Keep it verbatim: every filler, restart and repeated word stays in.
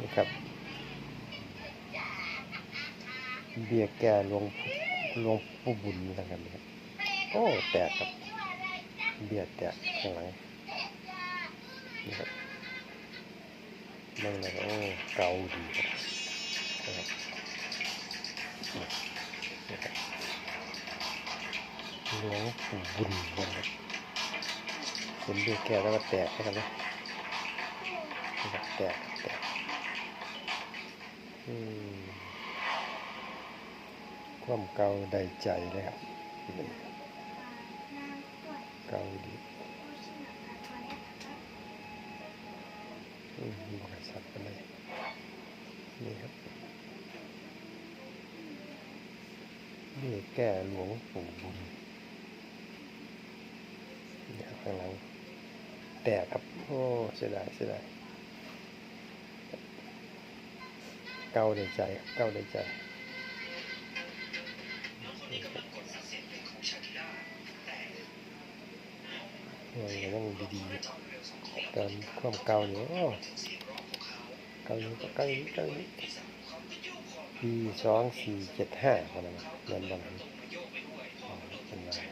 นี่ครับ เบี้ยแก้หลวงหลวงปู่บุญนะครับ นี่ครับ โอ้ แตกครับ เบี้ยแตกข้างหลัง นี่ครับ เบิ่งแล้วก็ โอ้ เก่าดีครับ นะครับ นี่ครับ หลวงปู่บุญนะครับ เป็นเบี้ยแก้แล้วก็แตกนะครับ นี่ครับ แตก แตก อืม ความเก่าได้ใจเลยครับ เก่าดี อืม บ่ค่อยชัดปานใด นี่ครับ เบี้ยแก้หลวงปู่บุญ นี่ครับ ข้างหลัง แตกครับ โอ้ เสียดาย เสียดาย เก่าได้ใจครับ เก่าได้ใจ โอ้ย ยังดีๆ ตอนความเก่านี่ โอ้ เก่าอยู่ เก่าอยู่ เก่าอยู่ ปีสองสี่เจ็ดห้า พอแล้วนะ แม่นบ่ล่ะ อ๋อ เป็นว่า